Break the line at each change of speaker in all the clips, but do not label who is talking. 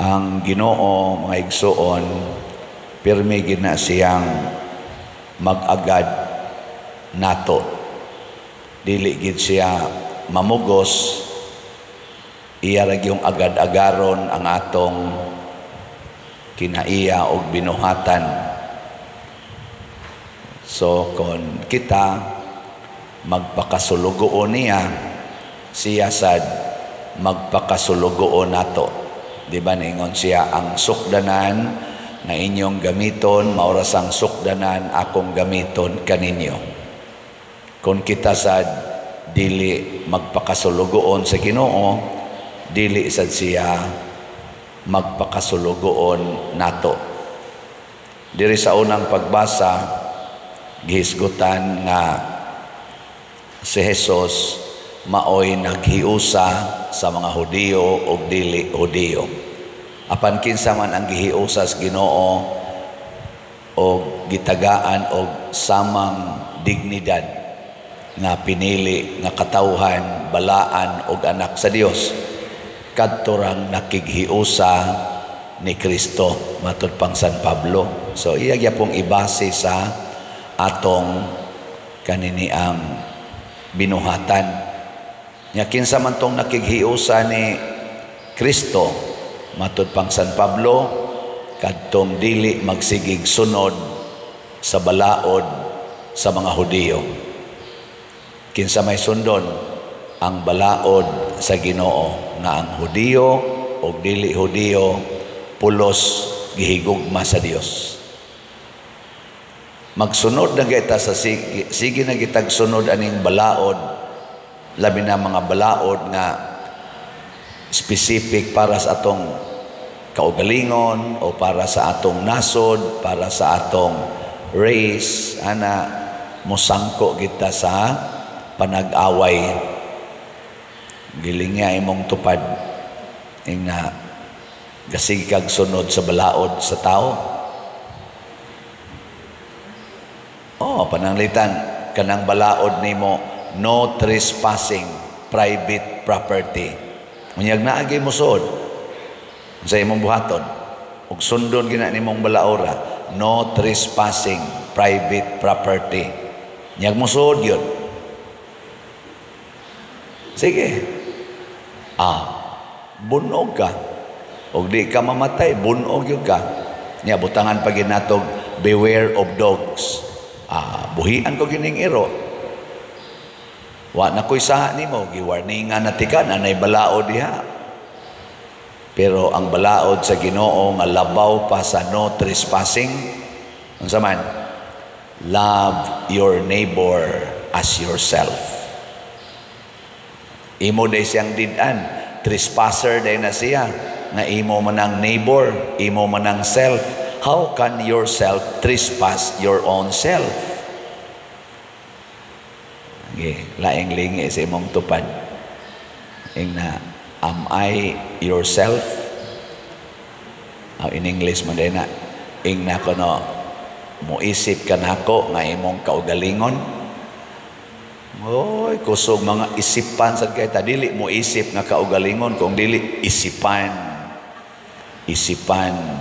Ang Ginoo, mga igsuon, pirmi gina siyang mag-agad nato. Dili gid siya mamugos, iya ra gyung agad-agaron ang atong kinaiya og binuhatan. So kon kita magpakasulugoon niya, siya sad magpakasulugoon nato. Di ba ningon siya, "Ang sukdanan nga inyong gamiton mao ra sang sukdanan akong gamiton kaninyo"? Kung kita sad dili magpakasulugoon sa Ginoo, dili sad siya magpakasulugoon nato. Diri sa unang pagbasa, gihisgutan nga si Jesus maoy naghiusa sa mga Hudiyo ug dili Hudiyo. Apan kinsa man ang gihiusa sa Ginoo og gitagaan og samang dignidad nga pinili nga katawhan, balaan og anak sa Dios, kadto rang nakighiusa ni Kristo, matud pang San Pablo. So iya gyapong ibase sa atong kaniniang binuhatan. Nya kinsa man tong nakighiusa ni Kristo, matud pang San Pablo, kadtong dili magsigig sunod sa balaod sa mga Hudiyo. Kinsa may sundon ang balaod sa Ginoo nga ang Hudiyo o dili Hudiyo pulos gihigugma sa Dios? Magsunod na kita sa sige, sige na kitag sunod aning balaod, labi na mga balaod nga specific para sa atong kaugalingon o para sa atong nasod, para sa atong race, ana, musangko kita sa panag-away. Giling nga imong tupad ing na gasig kag sunod sa balaod sa tao. Oh, pananglitan kanang balaod nimo, no trespassing, private property. Unyag naagi mo suod sa imong buhaton ug sundon gina nimong balaora, no trespassing, private property. Nyag mo suod yun. Sige. Ah, bunog ka. Og di ka mamatay, bunog yun ka. Nya butangan pa ginatog beware of dogs. Ah, buhian ko gining iro. Wa na ko'y saha nimo, giwarningan na tika na nay balaod diha. Pero ang balaod sa Ginoo nga labaw pa sa no trespassing, unsa man? Love your neighbor as yourself. Imo day siyang didan, trespasser day na siya, nga imo man ang neighbor, imo man ang self. How can yourself trespass your own self? Okay, laing lingi sa imong tupad. Ing na, "Am I yourself?" Oh, in English man din na. Ing na kono, "Moisip ka nako nga imong kaugalingon?" Oy, kusog mga isipan sad kay ta, dili mo isip nga kaugalingon kung dili isipan. Isipan.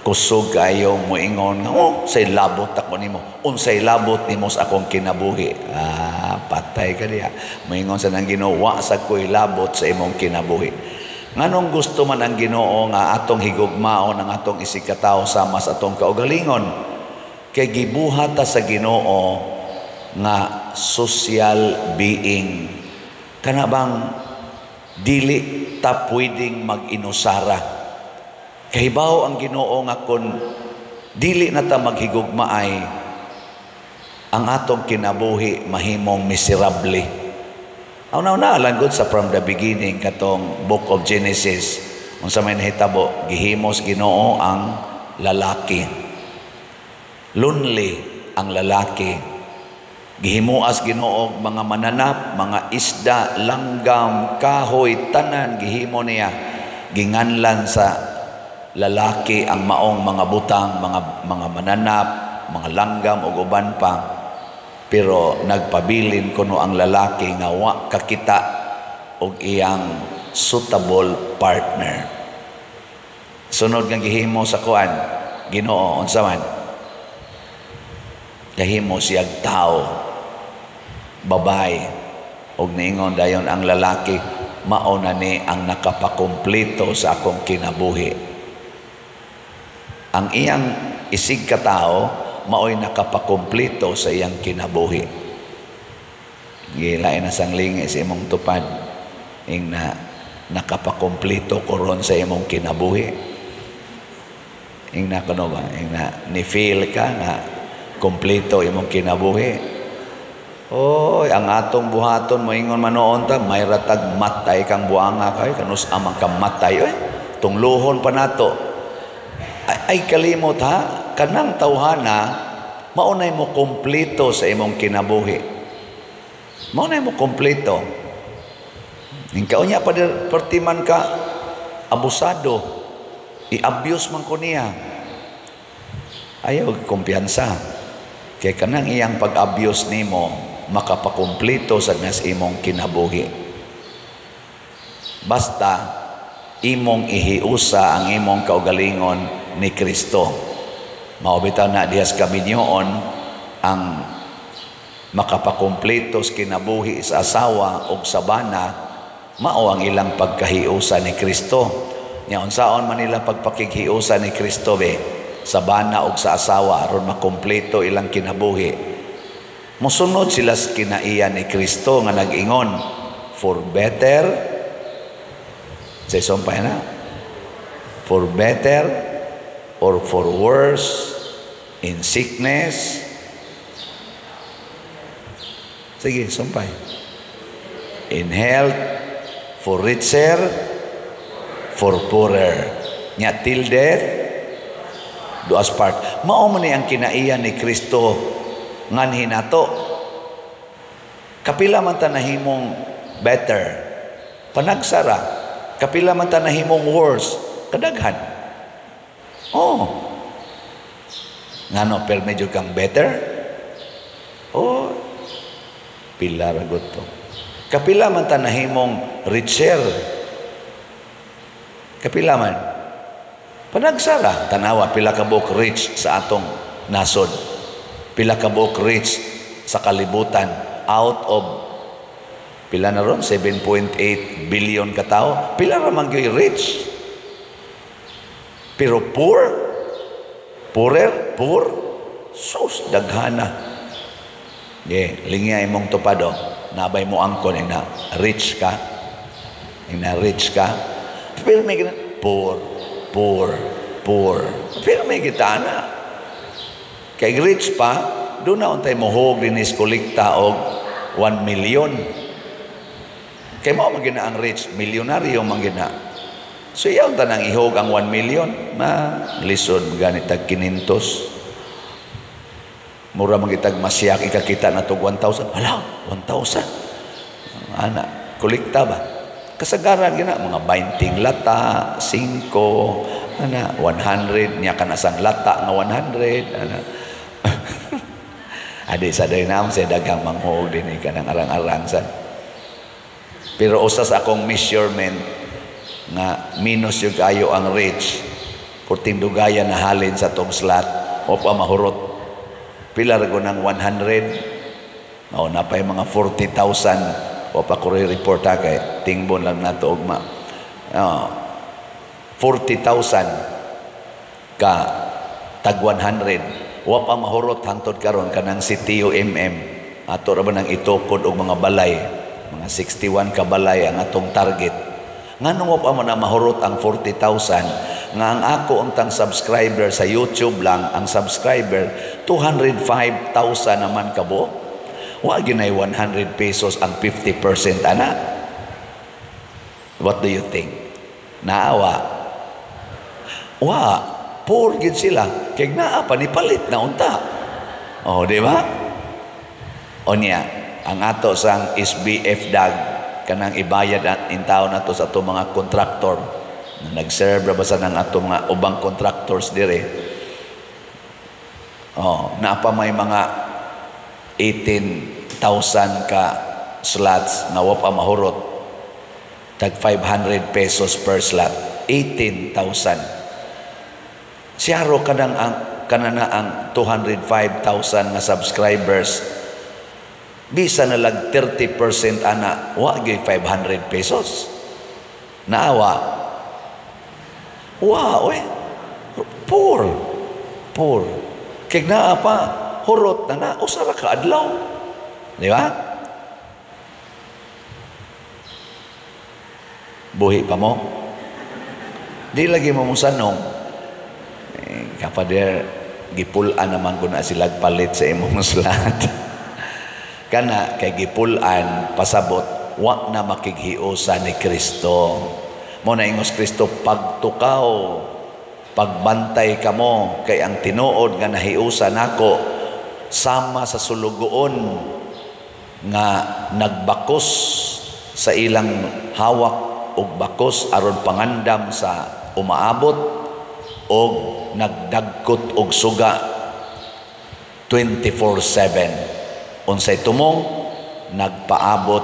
Kusog kayo moingon nga, "Oh, say labot ako nimo. Unsay labot nimo sa akong kinabuhi?" Ah, patay ka diha. Moingon sa nang Ginoo, "Wa sa ko'y labot sa imong kinabuhi." Nganong gusto man ang Ginoo nga atong higugmaon ang atong isigkatawo sama sa atong kaugalingon? Kay gibuhat ta sa Ginoo nga social being. Kana bang dili ta pwedeng mag-inusara. Kahibaw ang Ginoo nga kon dili na ta maghigugmaay, ang atong kinabuhi mahimong miserable. Aw na lang sa from the beginning katong Book of Genesis, unsa may nahitabo, gihimos Ginoo ang lalaki. Lonely ang lalaki. Gihimuas Ginoo mga mananap, mga isda, langgam, kahoy, tanan gihimo niya. Ginganlan sa lalaki ang maong mga butang, mga mananap, mga langgam ug uban pa. Pero nagpabilin kuno ang lalaki nga wa kakita og iyang suitable partner. Sunod nga gihimo sa kuan, Ginoo, unsa man? Gahimo siyag tao, babae, ug niingon dayon ang lalaki, "Mao na ni ang nakapakumpleto sa akong kinabuhi." Ang iyang isig ka tao mao'y nakapakumpleto sa iyang kinabuhi. Gilain na sang lingi sa imong tupad. Ing na nakapakumpleto ko ron sa imong kinabuhi. Ing na kuno ba? Ing na ni feel ka nga kompleto imong kinabuhi. Oy, ang atong buhaton, moingon manoon ta, may ratag matay kang buanga kay kanus amang ka matay oy. Tungluhon pa nato. Ay, ay kalimot ha, kanang tawhana maunay mo kompleto sa imong kinabuhi. Maunay mo kompleto. Ning kaunya pa perti man ka abusado, i-abuse man ko niya. Ayaw kumpiyansa. Kay kanang iyang pag-abuse nimo makapakumpleto sa nas imong kinabuhi. Basta imong ihiusa ang imong kaugalingon ni Kristo. Mao bitaw na dihas kaminyoon, ang makapakumpleto sa kinabuhi sa asawa o sa bana mao ang ilang pagkahiusa ni Kristo. Nya unsaon man nila pagpakighiusa ni Kristo be sa bana o sa asawa aron makumpleto ilang kinabuhi? Mosunod sila sa kinaiya ni Kristo nga nag-ingon, "For better," sa sumpay na, "for better or for worse, in sickness," sige, sumpay, "in health, for richer, for poorer." Nya "till death do us part." Mao man ni ang kinaiya ni Kristo nganhi nato. Kapila man ta nahimong better? Panagsara. Kapila man ta nahimong worse? Kadaghan. Oh. Ngano pero medyo kang better? Oh. Pila ra gud to. Kapila man ta nahimong richer? Kapila man? Panagsara. Tanawa pila ka buok rich sa atong nasod. Pila ka buok rich sa kalibutan out of pila na ron, 7.8 billion katao, pila ra man gyud rich? Pero poor, poorer, poor, sus, daghana. Yeah, lingya imong tupad oh. Nabay mo angkon ina rich ka. Ina rich ka. Pero may gina, poor, poor, poor. Pero may kita na. Kay rich pa, doon na untay mohog dinis kolekta og 1 million. Kay mao man gina ang rich, milyonaryo man gina. So iyaw tanang ihog ang 1 million, ma lisod ganit tag 500. Mura man gitag masyak ikakita na tog 1,000. Hala, 1,000. Ana, kolekta ba? Kasagaran gina mga 20 lata, 5, ana 100 nya kanasang lata nga 100 ana. Adi sa day nam sa daghang manghog dinhi kanang arang-arang sa. Pero usa sa akong measurement nga minus yung kayo ang rich, purting dugaya na halin sa tong slot o pa mahurot. Pila ra ng 100, mao na pa yung mga 40,000 o pa ko report ha, kay tingbon lang nato ugma. 40,000 ka tag 100 wa pa mahurot hantod karon. Kanang si Tio MM, ato ra ba nang itukod og mga balay, mga 61 ka balay ang atong target. Nganong wa pa man na mahurot ang 40,000 nga ang ako untang subscriber sa YouTube lang, ang subscriber 205,000 naman kabo? Wa ginay 100 pesos ang 50% ana. What do you think? Naawa wa? Poor gid sila kay naa pa ni palit na unta. Oh, di ba? Onya ang ato sang SBF dag kanang ibayad at intaw nato sa ato mga kontraktor na nag-serve ra ba sa nang ato mga ubang contractors dire. Oh, naa pa may mga 18,000 ka slots nga wa pa mahurot, tag 500 pesos per slot, 18,000. Siyaro kanang ang kanana ang 205,000 nga subscribers, bisa na lag 30% ana, wa gyud 500 pesos. Naawa. Wa oy. Poor. Poor. Kay naa pa hurot na na usa ra ka adlaw. Di ba? Buhi pa mo? Di lagi mo musanong. Eh, kapader, gipulaan naman ko na sila palit sa imong slat. Kana, kay gipulaan, pasabot, wa na makighiusa ni Kristo. Mo na ingos Kristo, pagtukaw, pagbantay kamo, kay ang tinuod nga nahiusa nako, sama sa sulugoon nga nagbakos sa ilang hawak og bakos aron pangandam sa umaabot og nagdagkot og suga 24/7. Unsay tumong nagpaabot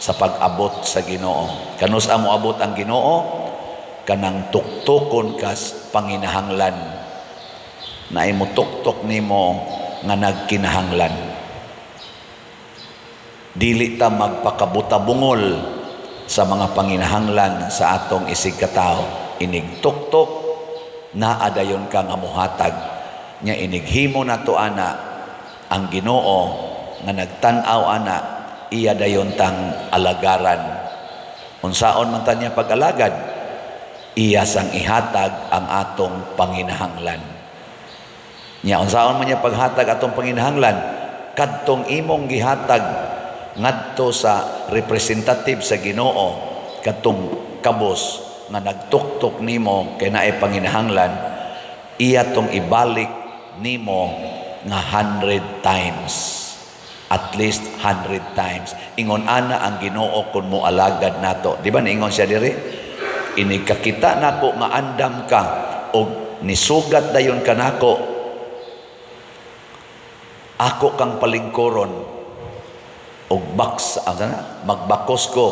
sa pag-abot sa Ginoo. Kanus amo abot ang Ginoo? Kanang tuktukon kas panginahanglan. Naay mo tuktok nimo nga nagkinahanglan. Dili ta magpakabutabungol sa mga panginahanglan sa atong isig katawo. Inig tuktok, naa dayon ka nga muhatag. Nya inighimo nato ana ang Ginoo nga nagtan-aw ana, iya dayon tang alagaran. Unsaon man ta niya pag-alagad, iya sang ihatag ang atong panginahanglan. Nya unsaon man niya paghatag atong panginahanglan, kadtong imong gihatag ngadto sa representative sa Ginoo, kadtong kabos nga nagtuktok nimo kay naay panginahanglan, iya tong ibalik nimo nga 100 times. At least 100 times. Ingon ana ang Ginoo kun mo alagad nato. Di ba niingon siya diri? Inikakita nako nga andam ka og nisugat dayon kanako, ako kang palingkuron og baks, magbakos ko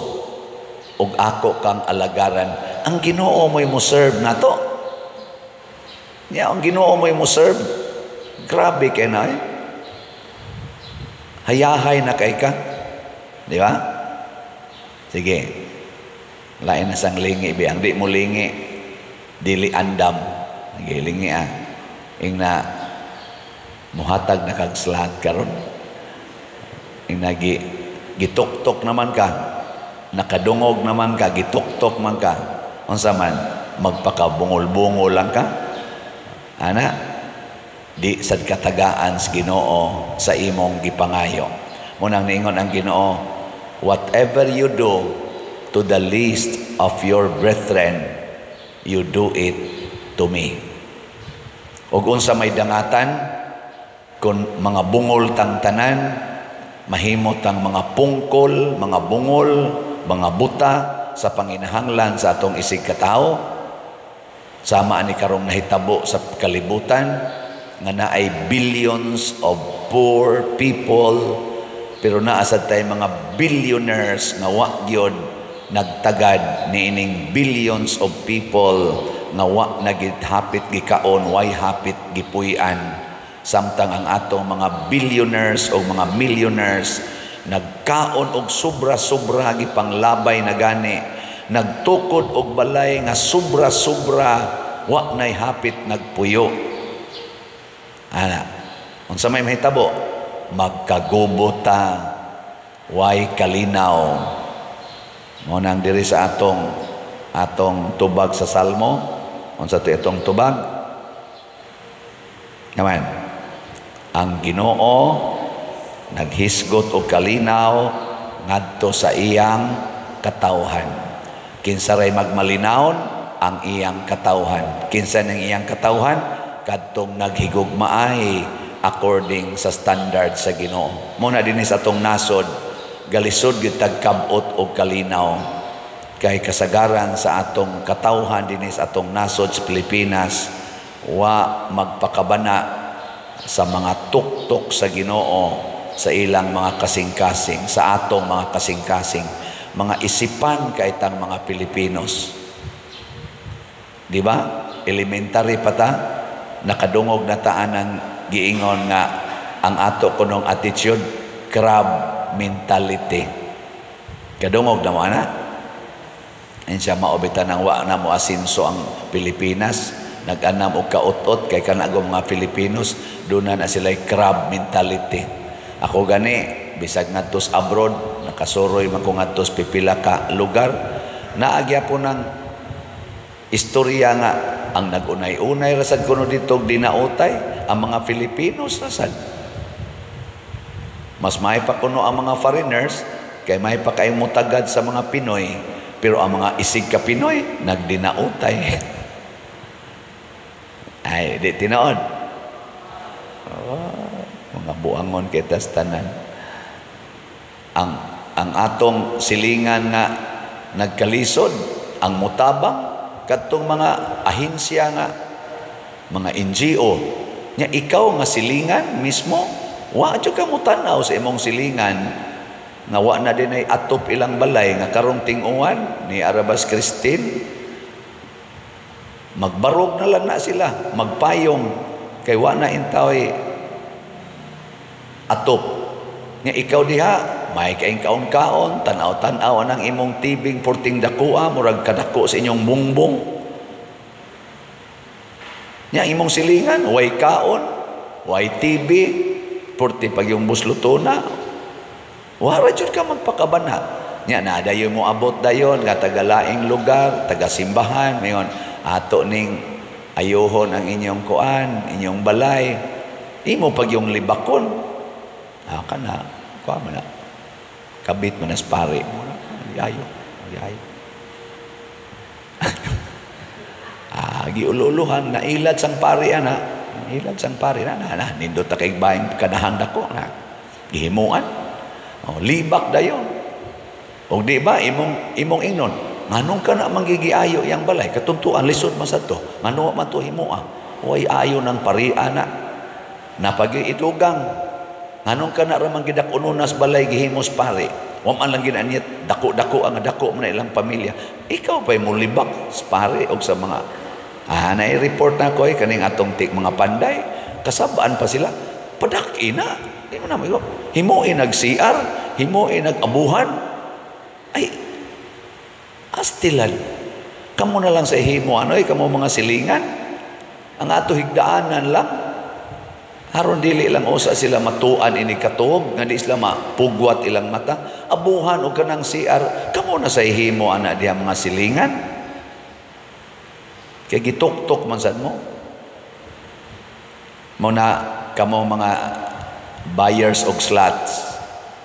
og ako kang alagaran. Ang Ginoo mo'y mo serve nato. Nya ang Ginoo mo'y mo serve. Grabe kay na eh. Hayahay na kay ka. Di ba? Sige. Lain na sang lingi bi. Ang di mo lingi, dili andam. Sige, lingi ah. Ingna muhatag na kag slat karon. Ingna gituktok naman ka. Nakadungog naman ka, gituktok man ka. Unsa man, magpakabungol-bungol lang ka. Ana, di sad katagaan sa Ginoo sa imong gipangayo. Munang niingon ang Ginoo, whatever you do to the least of your brethren, you do it to me. Ug unsa may dangatan kung mga bungol tang tanan, mahimot ang mga pungkol, mga bungol, mga buta sa panginahanglan sa atong isig katawo. Sama ani karong nahitabo sa kalibutan nga naay billions of poor people, pero naa sad tay mga billionaires nga wa gyud nagtagad niining billions of people nga wa nagihapit gikaon, way hapit gipuy-an. Samtang ang atong mga billionaires o mga millionaires nagkaon og sobra-sobra, gipanglabay na gani, nagtukod og balay nga sobra-sobra, wa nay hapit nagpuyo. Ana, unsa may mahitabo? Magkagubo ta, way kalinaw. Mao nang diri sa atong tubag sa Salmo, unsa to itong tubag? Naman, ang Ginoo naghisgot og kalinaw ngadto sa iyang katawhan. Kinsa ray magmalinawon? Ang iyang katawhan. Kinsa nang iyang katawhan? Kadtong naghigugmaay according sa standard sa Ginoo. Muna dinhi sa atong nasod, galisod gyud tagkab-ot og kalinaw. Kay kasagaran sa atong katawhan dinhi sa atong nasod sa Pilipinas, wa magpakabana sa mga tuktok sa Ginoo sa ilang mga kasing-kasing, sa atong mga kasing-kasing, mga isipan kay tang mga Pilipinos. Di ba? Elementary pa ta, Nakadungog na ta anang giingon nga ang ato kunong attitude, crab mentality. Kadungog na mo ana? Siya mao bitaw nang wa na mo asinso ang Pilipinas, nag-anam og kaut-ot kay kana mga Filipinos duna na sila crab mentality. Ako gani, bisag ngadtos abroad, nakasuroy man ko ngadtos pipila ka lugar, naa gyapon ng istorya nga ang nag-unay-unay rasad kuno dito dinautay ang mga Filipinos rasad. Mas may pa kuno ang mga foreigners kay may pa kay mutagad sa mga Pinoy, pero ang mga isig ka Pinoy nagdinautay. Ay, di tinuod. Oh, mga buangon kita tanan. Ang atong silingan nga nagkalisod, ang mutabang kadtong mga ahensya nga mga NGO nya, ikaw nga silingan mismo, wa jud ka mutanaw sa imong silingan nga wa na din ay atop ilang balay nga karong ting-uwan ni Arabas Christine, magbarog na lang na sila, magpayong kay wa na intaway atop. Nga ikaw diha may kaing kaon-kaon, tanaw-tanaw ang imong tibing porting dakoa, murag kadako sa inyong bungbong. Nya imong silingan way kaon, way TV, porti pag yung buslutona, wara jud ka magpakabana. Nya na dayon mo abot dayon nga tagalaing lugar, taga simbahan, mayon ato ning ayuhon ang inyong kuan, inyong balay. Imo pag yung libakon. Ah, kana, kuan man na. Kabit man as pare mo na. Ayo, ayo. Ah, giululuhan nailad sang pare ana. Nailad sang pare na na, na nindot ta kay bahin kanahan dako na. Gihimuan. Oh, libak dayon. Og di ba imong imong ingnon, nganong ka na manggigiayo yang balay, katuntuan lisod man sad to. Ngano man to himoa? Way ayo ng pari ana. Napagi itugang. Nganong ka na ra man gidak-ununas balay gihimos pare? Wa man lang ginaniya dako-dako ang dako man na ilang pamilya. Ikaw pa'y mulibak sa pare og sa mga na-report na ko ay kaning atong tik mga panday, kasabaan pa sila. Padak-ina. Di mo na mo himuin nag CR, himuin nag abuhan. Ay, astilan. Kamo na lang sa himo ano ay kamo mga silingan. Ang ato higdaanan lang. Aron dili lang usa sila matuan ini katuog nga di sila mapugwat ilang mata. Abuhan og kanang CR, kamo na sa himo ana diha mga silingan. Kay gituktok man sad mo. Mo na kamo mga buyers og slots,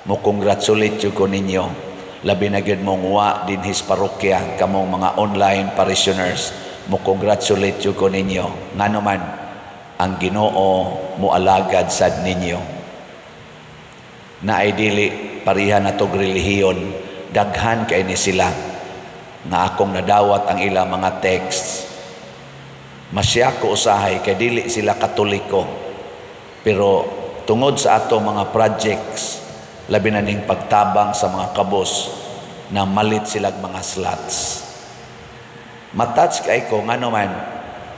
mo congratulate ko ninyo. Labi na gyud mong wa dinhis parokya, kamong mga online parishioners, mo congratulate ko ninyo. Ngano man ang Ginoo moalagad sad ninyo. Na ay dili pareha na tog relihiyon, daghan kay ni sila nga akong nadawat ang ilang mga texts. Masya ko usahay kay dili sila Katoliko. Pero tungod sa ato mga projects, labi na ning pagtabang sa mga kabos, na malit silag mga slots. Matouch kay ko ngano man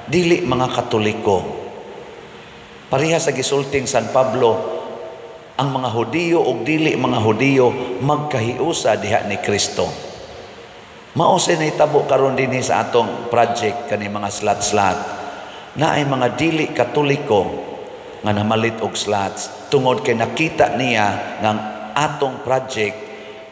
dili mga Katoliko. Pareha sa gisulting San Pablo, ang mga Hudiyo ug dili mga Hudiyo magkahiusa diha ni Kristo. Mao say nahitabo karon dinhi sa atong project kani mga slot-slot, na ay mga dili Katoliko nga namalit og slots tungod kay nakita niya nga ang atong project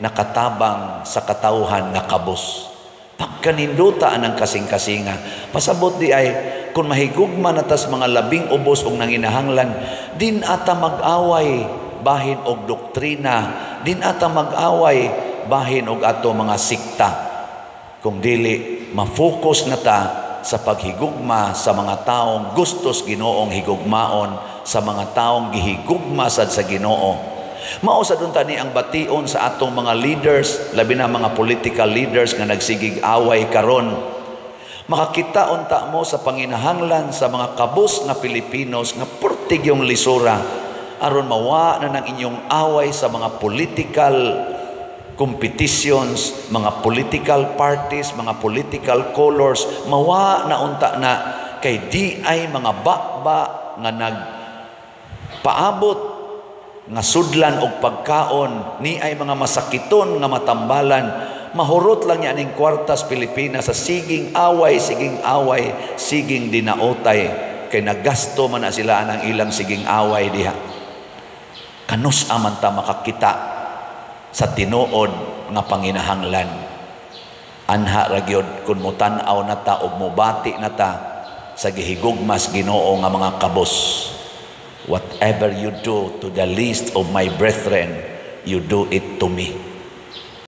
nakatabang sa katawhan nga kabos. Pagkaninduta ang kasing-kasinga. Pasabot di ay kung mahigugma na tas mga labing ubos og nanginahanglan, din ata mag-away bahin og doktrina, din ata mag-away bahin og ato mga sikta. Kung dili ma-focus na ta sa paghigugma sa mga taong gustos Ginoong higugmaon, sa mga taong gihigugma sad sa Ginoo. Mao sa unta ni ang bation sa atong mga leaders, labi na mga political leaders nga nagsigig away karon. Makakita unta mo sa panginahanglan sa mga kabus nga Pilipinos nga purtig yung lisura aron mawa na ng inyong away sa mga political competitions, mga political parties, mga political colors, mawa na unta na. Kay diay mga baba nga nag paabot nga sudlan og pagkaon, niay mga masakiton nga matambalan. Mahurot lang niya aning kwartas Pilipinas sa siging away, siging away, siging dinaotay, kay nagasto man na sila anang ilang siging away diha. Kanus-a man ta makakita sa tinuod nga panginahanglan? Anha ra gyud kun motan-aw na ta ug mobati na ta sa gihigugmas Ginoo nga mga kabos. "Whatever you do to the least of my brethren, you do it to me."